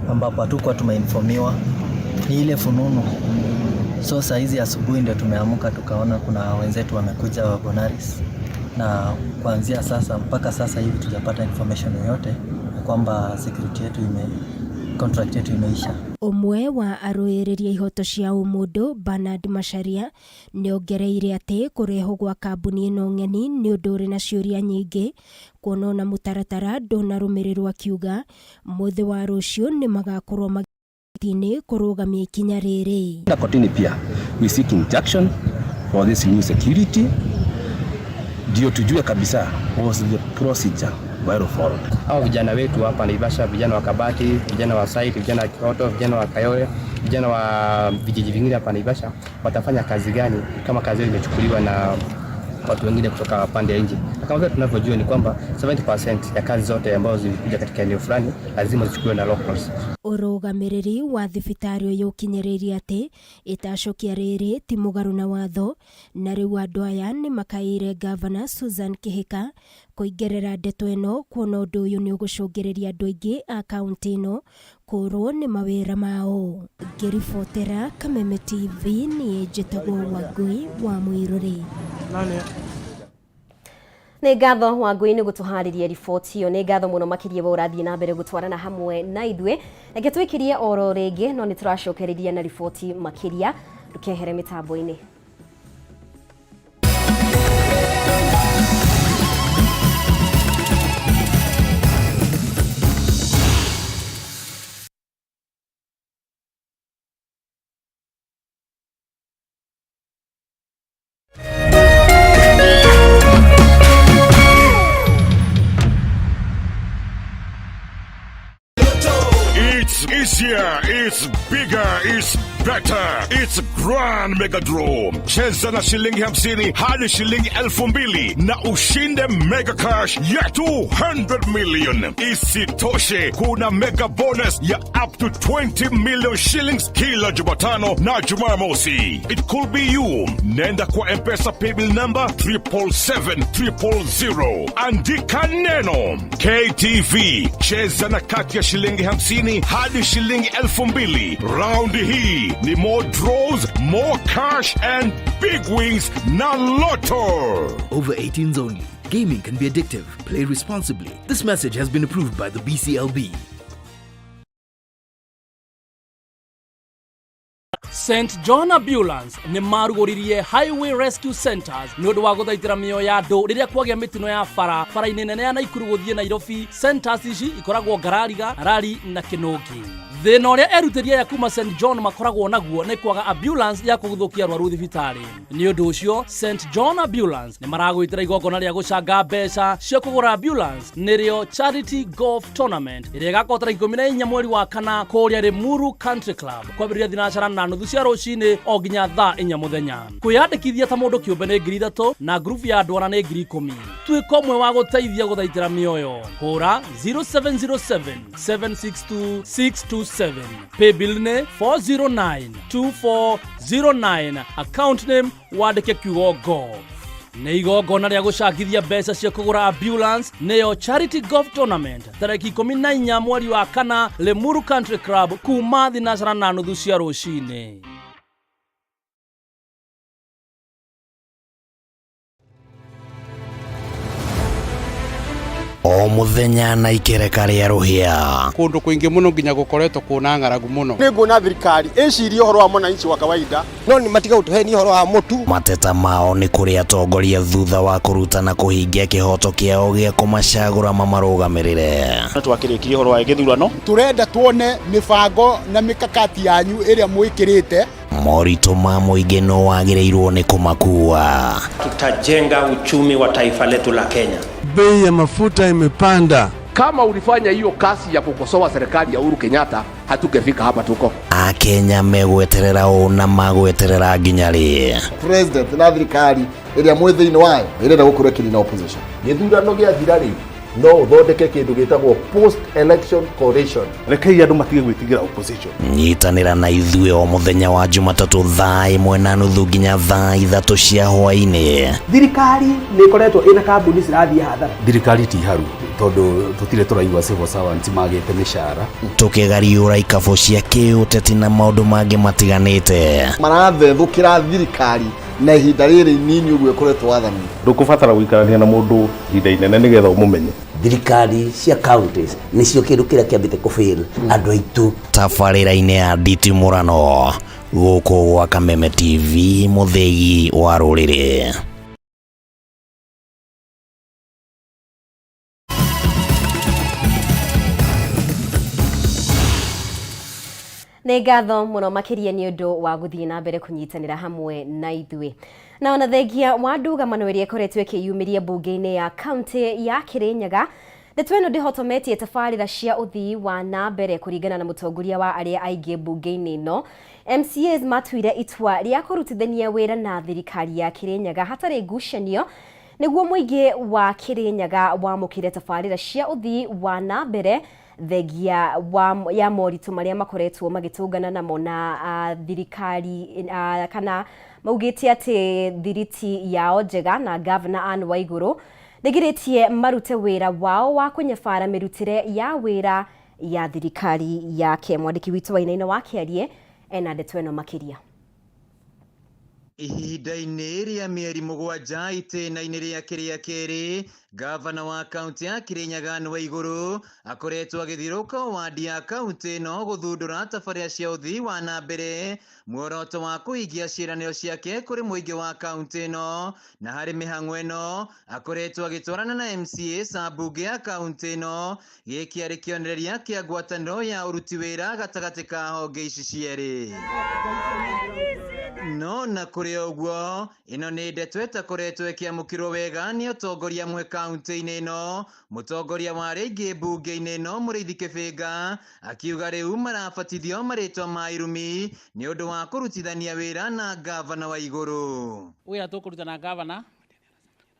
ambapo hatukuwa tumeinformiwa, ni ile fununu. So saa hizi asubuhi ndio tumeamka tukaona kuna wenzetu wamekuja wa Bonaris, na kuanzia sasa mpaka sasa hivi tujapata information yoyote ya kwamba security yetu contract yetu imeisha. Ũmwe wa arũĩrĩri a ihoto cia ũmũndũ Bernard Macharia nĩongereire atĩ kũrehwo gwa kambuni ĩno ng'eni nĩ ũndũ ũrĩ na ciũria nyingĩ kuona ona mũtaratara ndũnarũmĩrĩrwo, akiuga mũthĩ wa rũciũ nĩmagakorwo magĩtinĩ kũrũgamia ikinya rĩrĩ. Na kotini pia we seek injunction for this new security ndio tujue kabisa was the procedure well followed. Hao vijana wetu hapa Naivasha, vijana wa Kabati, vijana wa Site, vijana wa Kihoto, vijana wa Kayole, vijana wa vijiji vingine hapa Naivasha watafanya kazi gani kama kazi hiyo imechukuliwa na watu wengine kutoka pande ya nje? Na kama vile tunavyojua ni kwamba 70% ya kazi zote ambazo zilikuja katika eneo fulani lazima zichukuliwe na locals. Ũrũgamĩrĩri wa thibitarĩ ũyũ ũkinyĩrĩirie atĩ ĩtacũkia rĩrĩ ti mũgarũ na watho, na rĩu andũ aya nĩmakaĩire Gavana Susan Kihika kũingĩrĩra ndeto ĩno kuona ũndũ ũyũ nĩ ũgũcũngĩrĩria andũ aingĩ a kaunti ĩno kũrwo nĩ mawĩra mao. Ngĩribotera Kameme TV niĩ njĩtagwo Wangui wa Mũirũrĩ. Nĩ ngatho Wangui nĩ gũtũharĩria riboti ĩyo, nĩ ngatho mũno makĩria we ũrathiĩ na mbere gũtwarana hamwe na ithuĩ. Reke twĩkĩrie oro rĩngĩ, no nĩ tũracokereria na riboti makĩria, ndũkehere mĩtambo-inĩ. It's easier, it's bigger, it's better. It's Grand Mega Draw. Cheza na shilingi 50 hadi shilingi 2,000 na ushinde mega cash ya 200 million. Isitoshe, kuna mega bonus ya up to 20 million shillings kila Jumatano na Jumamosi. It could be you. Nenda kwa M-Pesa paybill number 777 000. Andika neno KTV. Cheza na kati ya shilingi 50 hadi shilingi 2,000. Round hii ni more draws, more cash and big wins na Lotto. Over 18s only. Gaming can be addictive. Play responsibly. This message has been approved by the BCLB. St John Ambulance nĩ marugũririe Highway Rescue Centers nĩ ũndũ wa gũthaitĩra mĩoyo ya andũ rĩrĩa kwagĩa mĩtino ya bara bara-inĩ nene ya Naikuru gũthiĩ Nairobi. Centers ici ikoragwo Ngarariga, Rari na Kĩnũngi. Thĩna ũrĩa erutĩri aya kuma St John makoragwo naguo nĩ kwaga ambulance ya kũguthũkia arwaru thibitarĩ. Nĩ ũndũ ũcio St John Ambulance nĩ maragwĩtĩra igongona rĩa gũcanga mbeca cia kũgũra ambulance, nĩrĩo Charity Golf Tournament ĩrĩa ĩgakorwo tarĩki 14 mweri wa kana kũrĩa Limuru Country Club kwambĩrĩria 9:30 cia rũcinĩ o nginya thaa 4 mũthenya. Kwĩyandĩkithia ta mũndũ kĩũmbe nĩ 3,000 na ngurubu ya andũ ana nĩ 10,000. Tuĩka ũmwe wa gũteithia gũthaitĩra mĩoyo. Hũra 0707 762 627. Paybill nĩ 409 2409, account name wandĩke kiugo golf. Nĩ igongona rĩa gũcangithia mbeca cia kũgũra ambulance, nĩyo Charity Golf Tournament tarĩki 14 mweri wa kana Limuru Country Club kuma 9:30 cia rũcinĩ. O mũthenya na ikereka rĩa rũhĩa. Kũndũ kũingĩ mũno nginya gũkoretwo kwĩna ng'aragu mũno. Nĩ nguona thirikari ĩcirie ũhoro wa mwananchi wa kawaida. No nĩ matiga gũtũhenia ũhoro wa mũtu. Mateta mao nĩ kũrĩ atongoria thutha wa kũruta na kũhingia kĩhoto kĩao gĩa kũmacagũra mamarũgamĩrĩre. Twakĩrĩkirie ũhoro wa gĩthurano. Tũrenda tuone mĩbango na mikakati yanyu ĩrĩa mwĩkĩrĩte. Moritũ ma mũingĩ no wagĩrĩirwo nĩ kũmakua. Tutajenga uchumi wa taifa letu la Kenya. Bei ya mafuta imepanda. Kama ulifanya hiyo kazi ya kukosoa serikali ya Uhuru Kenyatta, hatungefika hapa tuko. Akenya megweterera ũ na magweterera nginya rĩ? President na thirikari ĩrĩa mwĩ thĩinĩ wayo ĩrenda gũkorwo ĩkĩnina opposition. Gĩthurano gĩathira rĩ, no ũthondeke kĩndũ gĩtagwo post election coalition. Rekei andũ matige gwĩtigĩra opposition. Nyitanĩra na ithuĩ o mũthenya wa Jumatatũ thaa 1:30 nginya thaa 3 cia hwaĩ-inĩ. Thirikari nĩ ĩkoretwo ĩna kambuni cirathiĩ hathara. Thirikari ti haru tondũ tũtirĩ tũraigua civil servants magĩte mĩcara. Tũkĩgariũra ikabũ cia kĩũteti na maũndũ mangĩ matiganĩte. Marathethũkĩra thirikari na ihinda rĩrĩ inini ũguo ĩkoretwo wathani. Ndũkũbatara gũikarania na mũndũ ihinda inene nĩgetha ũmũmenye. Thirikari cia counties nĩcio kĩndũ kĩrĩa kĩambĩte kũfail andũ aitũ. Tabarĩra-inĩ ya nditimũrano gũkũ gwa Kameme TV mũthĩgi wa rũrĩrĩ. Nĩ ngatho mũno makĩria nĩ ũndũ wa gũthiĩ na mbere kũnyitanĩra hamwe na ithuĩ. Na ona thengia wa ndũgamano ĩrĩa ĩkoretwo ĩkĩyumĩria mbunge-inĩ ya kaunti ya Kirinyaga, ndeto ĩno ndĩhotometie tabarĩra cia ũthii wa na mbere kũringana na mũtongoria wa arĩa aingĩ mbunge-inĩ ĩno. MCAs matuire itua rĩa kũrutithania wĩra na thirikari ya Kirinyaga hatarĩ ngucanio nĩguo mũingĩ wa Kirinyaga wamũkĩre tabarĩra cia ũthii wa na mbere thengia ya moritũ marĩa makoretwo magĩtũngana namo na thirikari kana maugĩte atĩ thiriti yao njega na Gavana Anne Waigũrũ ndĩgirĩtie marute wĩra wao wa kũnyabara mĩrutĩre ya wĩra ya thirikari yake. Mwandĩki witũ Wainaina wa Kĩarie ena ndeto ĩno makĩria. Ihinda-inĩ rĩa mĩeri 7 itĩna-inĩ rĩake rĩa kerĩ, gavana wa kaunti ya Kirinyaga Anne Waigũrũ akoretwo agĩthiũrũrũka wadi ya kaunti ĩno gũthundũra tabarĩra cia ũthii wa na mbere, muoroto wa kũhingia ciĩranĩro ciake kũrĩ mũingĩ wa kaunti ĩno. Na harĩ mĩhang'o ĩno akoretwo agĩtwarana na MCAs a mbunge ya kaunti ĩno. Gĩkĩ arĩ kĩonereria kĩa ngwatanĩro ya ũruti wĩra gatagatĩ ka honge ici cierĩ. No na kũrĩ ũguo, ĩno nĩ ndeto ĩtakoretwo ĩkĩamũkĩrwo wega nĩ atongoria amwe kaunti-inĩ ĩno. Mũtongoria wa arĩa aingĩ mbunge-inĩ ĩno Mũrĩithi Kĩbĩnga akiuga rĩu marabatithio marĩtwa ma irumi nĩ ũndũ wa kũrutithania wĩra na gavana Waigũrũ. Wĩra tũkũruta na gavana,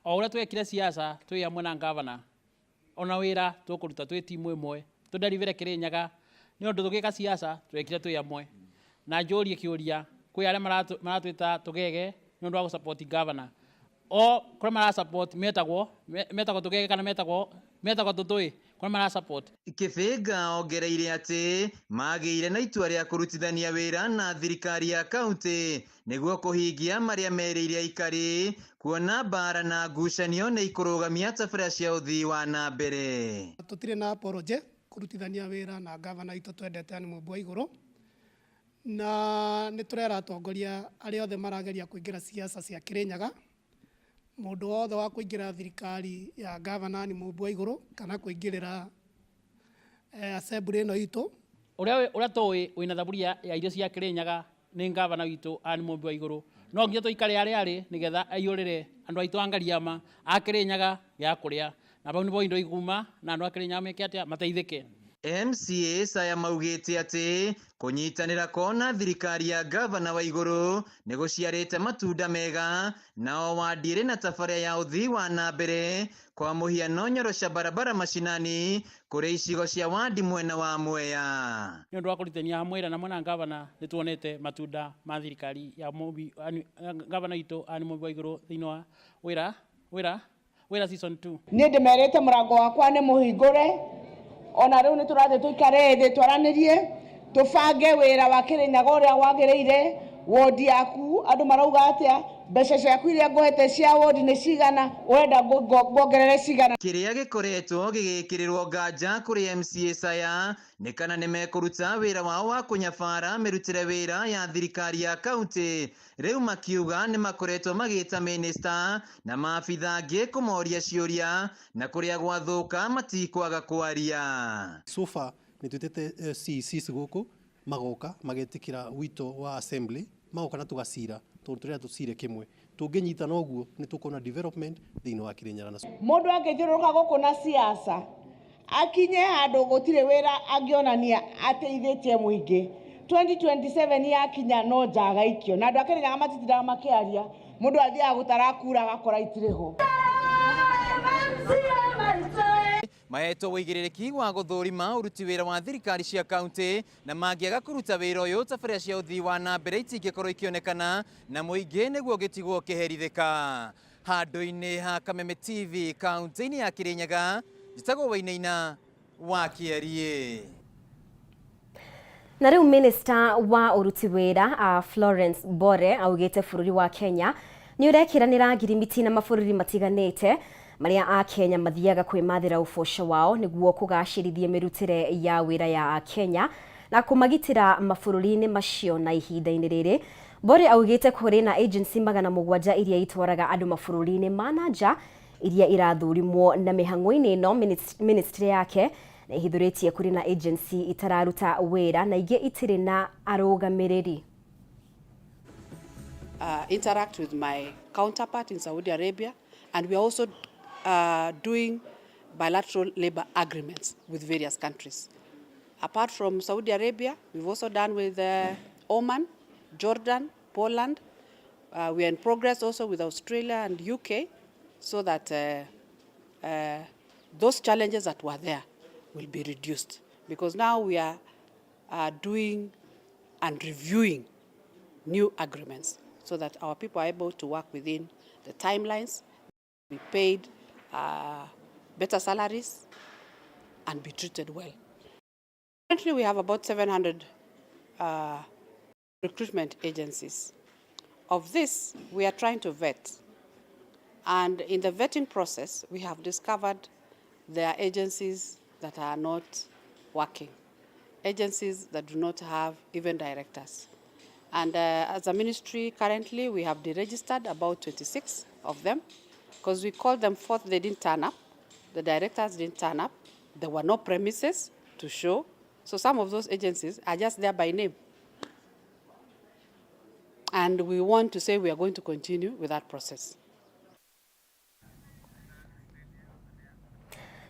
o ũrĩa twekire siasa twĩ hamwe na gavana, ona wĩra tũkũruta twĩ timu ĩmwe, tũderivere Kirinyaga nĩ ũndũ tũgĩka siasa twekire twĩ hamwe. Na njũrie kĩũria kwĩ arĩa maratwĩta tũgege nĩ ũndũ wa gũsupport gavana, o kũrĩa marasupport metagwo tũgege kana metagwo tũtũĩ kũrĩa marasupport. Kĩbĩnga ongereire atĩ magĩire na itua rĩa kũrutithania wĩra na thirikari ya kaunti nĩguo kũhingia marĩa merĩire aikari, kuona mbara na ngucanio nĩ ikũrũgamia tabarĩra cia ũthii wa na mbere. Tũtirĩ na apology kũrutithania wĩra na gavana witũ twendete Anne Mũmbi Waigũrũ, na nĩ tũrera atongoria arĩa othe marageria kũingĩra siasa cia Kirinyaga, mũndũ wothe wa kũingĩra thirikari ya gavana Anne Mũmbi Waigũrũ kana kũingĩrĩra assembly ĩno itũ. Ũrĩa tũĩ wĩna thaburia ya irio cia Kirinyaga nĩ gavana witũ Anne Mũmbi Waigũrũ. No nginya tũikare harĩa arĩ nĩgetha aiyũrĩre andũ aitũ a Ngariama a Kirinyaga gĩa kũrĩa, na bau nĩbo indo iguma na andũ a Kirinyaga meke atĩa mateithĩke. MCAs aya maugĩte atĩ kũnyitanĩra kwao na thirikari ya gavana Waigũrũ nĩ gũciarĩte matunda mega, nao wadi ĩrĩ na tabarĩra ya ũthii wa na mbere, kwa mũhiano nyorosha barabara mashinani kũrĩ icigo cia wadi mwena wa Mwea. Nĩ ũndũ wa kũrutithania hamwe na mwena gavana nĩ tuonete matunda ma thirikari ya Mũmbi, gavana witũ Anne Mũmbi Waigũrũ thĩinĩ wa wĩra season 2. Niĩ ndĩmerĩte mũrango wakwa nĩ mũhingũre, ona rĩu nĩ tũrathiĩ tũikare thĩ twaranĩrie, tũbange wĩra wa Kirinyaga ũrĩa wagĩrĩire, Wodi yaku andũ marauga atĩa? Mbeca ciaku iria ngũhete cia wodi nĩ cigana? Ũrenda nguongerere cigana? Kĩrĩa gĩkoretwo gĩgĩkĩrĩrwo nganja kũrĩ MCAs aya nĩ kana nĩ mekũruta wĩra wao wa kũnyabara mĩrutĩre wĩra ya thirikari ya kaunti. Rĩu makiuga nĩ makoretwo magĩta mĩnĩsta na maabitha angĩ kũmoria ciũria na kũrĩa gwathũka matikwaga kwaria. So far nĩ twĩtĩte CECs gũkũ, magoka magetĩkĩra wito wa assembly, magoka na tũgacira tondũ tũrenda tũcire kĩmwe. Tũngĩnyitana ũguo nĩ tũkuona development thĩinĩ wa Kirinyaga. Mũndũ angĩthiũrũrũka gũkũ na siasa akinye handũ gũtirĩ wĩra angĩonania ateithĩtie mũingĩ, 2027 yakinya no njaga ikio, na andũ a Kĩrĩnyaga matitindaga makĩaria. Mũndũ athiaga gũtara kura agakora itirĩ ho. Mahetwo ũigĩrĩrĩki wa gũthũrima ũruti wĩra wa thirikari cia kaunti, na mangĩaga kũruta wĩra ũyũ, tabarĩra cia ũthii wa na mbere itingĩkorwo ikĩonekana na mũingĩ nĩguo ũgĩtigwo ũkĩherithĩka. Handũ-inĩ ha Kameme TV kaunti-inĩ ya Kirinyaga, njĩtagwo Wainaina wa Kĩariĩ. Na rĩu minista wa ũruti wĩra Florence Bore augĩte bũrũri wa Kenya nĩ ũrekĩranĩra ngirimiti na mabũrũri matiganĩte marĩa a Kenya mathiaga kwĩmathĩra ũboco wao nĩguo kũgacĩrithia mĩrutĩre ya wĩra ya Kenya na kũmagitĩra mabũrũri-inĩ macio. Na ihinda-inĩ rĩrĩ Bore augĩte kũrĩ na agency 700 iria itwaraga andũ mabũrũri-inĩ ma na nja iria irathurimwo, na mĩhang'o-inĩ ĩno ministry yake nĩ ĩhithũrĩtie kũrĩ na agency itararuta wĩra na ingĩ itirĩ na arũgamĩrĩri. Interact with my counterpart in Saudi Arabia, and we are also doing bilateral labor agreements with various countries. Apart from Saudi Arabia, we've also done with Oman, Jordan, Poland. We are in progress also with Australia and UK, so that those challenges that were there will be reduced. Because now we are doing and reviewing new agreements so that our people are able to work within the timelines, be paid better salaries, and be treated well. Currently, we have about 700 recruitment agencies. Of this, we are trying to vet. And in the vetting process, we have discovered there are agencies that are not working, agencies that do not have even directors. And as a ministry, currently, we have deregistered about 26 of them because we called them forth, they didn't turn up. The directors didn't turn up. There were no premises to show. So some of those agencies are just there by name. And we want to say we are going to continue with that process.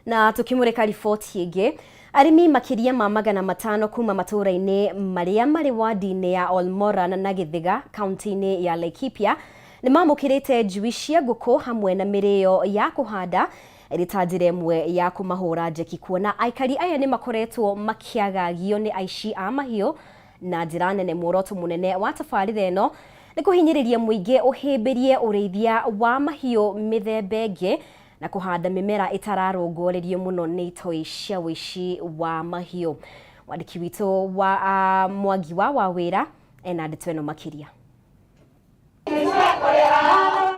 Na tukimurika riboti ĩngĩ, arĩmi makĩria ma 500 kuma matũũra-inĩ marĩa marĩ wadi-inĩ ya Olmoran na Gĩthĩga kaunti-inĩ ya Laikipia nĩ mamũkĩrĩte njui cia ngũkũ hamwe na mĩrĩo ya kũhanda ĩrĩ ta njĩra ĩmwe ya kũmahũra njeki, kuona aikari aya nĩ makoretwo makĩagagio nĩ aici a mahiũ na njĩra nene. Muoroto mũnene wa tabarĩra ĩno nĩ kũhinyĩrĩria mũingĩ ũhĩmbĩrie ũrĩithia wa mahiũ mĩthemba ĩngĩ na kũhanda mĩmera ĩtararongorerio mũno nĩ itoi cia ũici wa mahiũ. Mwandĩki witũ wa Mwangi wa Wawĩra ena ndeto ĩno makĩria.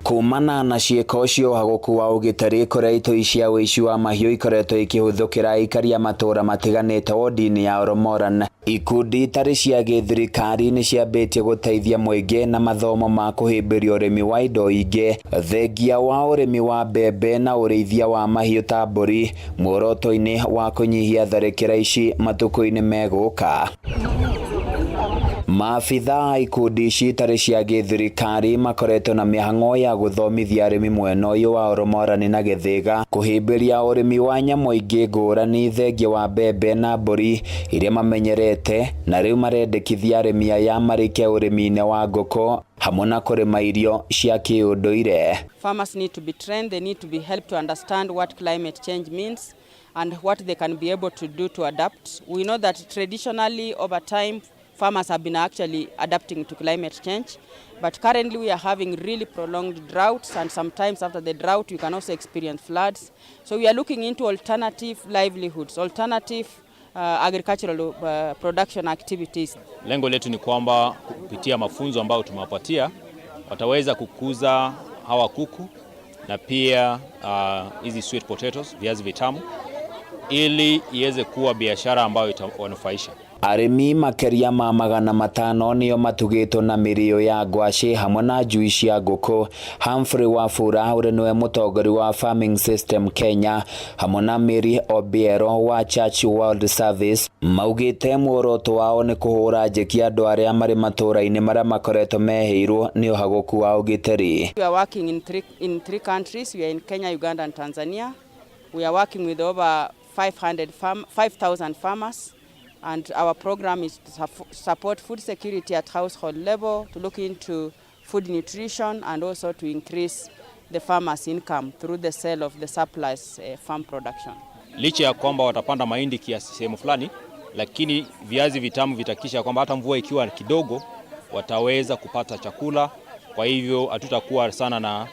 Kumana na ciĩko cia ũhagũku wa ũgitĩri kũrĩa itoi cia ũici wa mahiũ ikoretwo ikĩhũthũkĩra aikari a matũũra matiganĩte wodi-inĩ ya Oromoran, ikundi itarĩ cia gĩthirikari nĩ ciambĩtie gũteithia mũingĩ na mathomo ma kũhĩmbĩria ũrĩmi wa indo ingĩ thengia wa ũrĩmi wa mbembe na ũrĩithia wa mahiũ ta mbũri, muoroto-inĩ wa kũnyihia tharĩkĩra ici matukũ-inĩ megũka. Maabitha a ikundi ici itarĩ cia gĩthirikari makoretwo na mĩhang'o ya gũthomithia arĩmi mwena ũyũ wa Oromorani na Gĩthĩga kũhĩmbĩria ũrĩmi wa nyamũ ingĩ ngũrani thengia wa mbembe na mbũri iria mamenyerete, na rĩu marendekithia arĩmi aya marĩke ũrĩmi-inĩ wa ngũkũ hamwe na kũrĩma irio cia kĩũndũire. Farmers need to be trained, they need to be helped to understand what climate change means and what they can be able to do to adapt. We know that traditionally over time farmers have been actually adapting to climate change, but currently we are having really prolonged droughts, and sometimes after the drought you can also experience floods. So we are looking into alternative livelihoods, alternative agricultural production activities. Lengo letu ni kwamba kupitia mafunzo ambayo tumewapatia wataweza kukuza hawa kuku na pia hizi sweet potatoes, viazi vitamu, ili iweze kuwa biashara ambayo itawanufaisha. Arĩmi makĩria ma 500 nĩo matugĩtwo na mĩrĩo ya ngwacĩ hamwe na njui cia ngũkũ. Humphrey Wafula ũrĩa nĩwe mũtongoria wa Farming System Kenya hamwe na Mary Obiero wa Church World Service maugĩte muoroto wao nĩ kũhũra njeki andũ arĩa marĩ matũũra-inĩ marĩa makoretwo mehĩirwo nĩ ũhagũku wa ũgitĩri. We are working in three countries. We are in Kenya, Uganda and Tanzania. We are working with over 5,000 farmers, and our program is to support food security at household level, to look into food nutrition and also to increase the farmers' income through the sale of the surplus farm production. Licha ya kwamba watapanda mahindi kiasi sehemu fulani, lakini viazi vitamu vitahakikisha kwamba hata mvua ikiwa kidogo wataweza kupata chakula. Kwa hivyo hatutakuwa sana na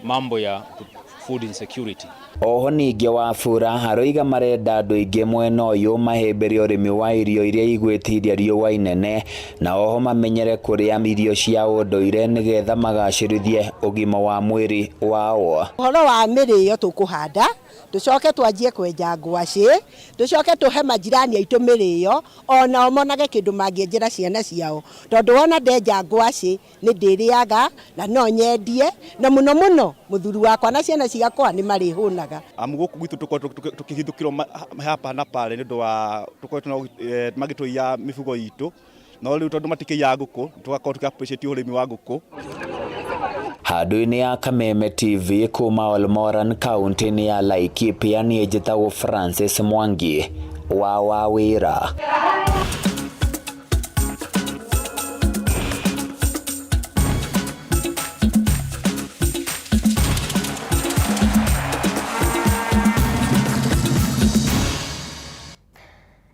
mambo ya food insecurity. Oho ningĩ Wafula aroiga marenda andũ aingĩ mwena ũyũ mahĩmbĩrie ũrĩmi wa irio iria igwĩtiria riũa inene na oho mamenyere kũrĩa irio cia ũndũire nĩgetha magacĩrithie ũgima wa mwĩrĩ wao. Ũhoro wa mĩrĩo tũkũhanda tũcoke twanjie kwenja ngwacĩ tũcoke tũhe majirani aitũ mĩrĩo onao monage kĩndũ mangĩenjera ciana ciao tondũ wona ndenja ngwacĩ nĩ ndĩrĩaga na no nyendie na mũno mũno mũthuri wakwa na ciana ciakwa nĩ marĩhũnaga. Amu gũkũ gwitũ tũkoretwo tũkĩhithũkĩrwo hapa na pale nĩ ũndũ wa tũkoretwo magĩtũiya mĩfugo itũ, no rĩu tondũ matikĩiyaga ngũkũ tũgakorwo tũkĩ appreciate ũrĩmi wa ngũkũ. Handũ-inĩ ya Kameme TV kuma Olmoran kaunti-inĩ ya Laikipia niĩ njĩtagwo Francis Mwangi wa Wawĩra.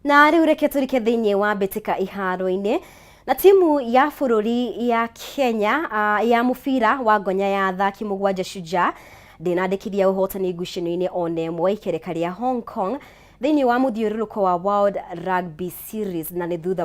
Na rĩu reke tũrike thĩinĩ wa mbĩtĩka iharo-inĩ na timu ya bũrũri ya Kenya ya mũbira wa ngonya ya athaki 7 Shujaa ndĩnandĩkithia ũhotani ngucanio-inĩ ona ĩmwe ikereka rĩa Hong Kong thĩinĩ wa mũthiũrũrũko wa World Rugby Series na nĩ thutha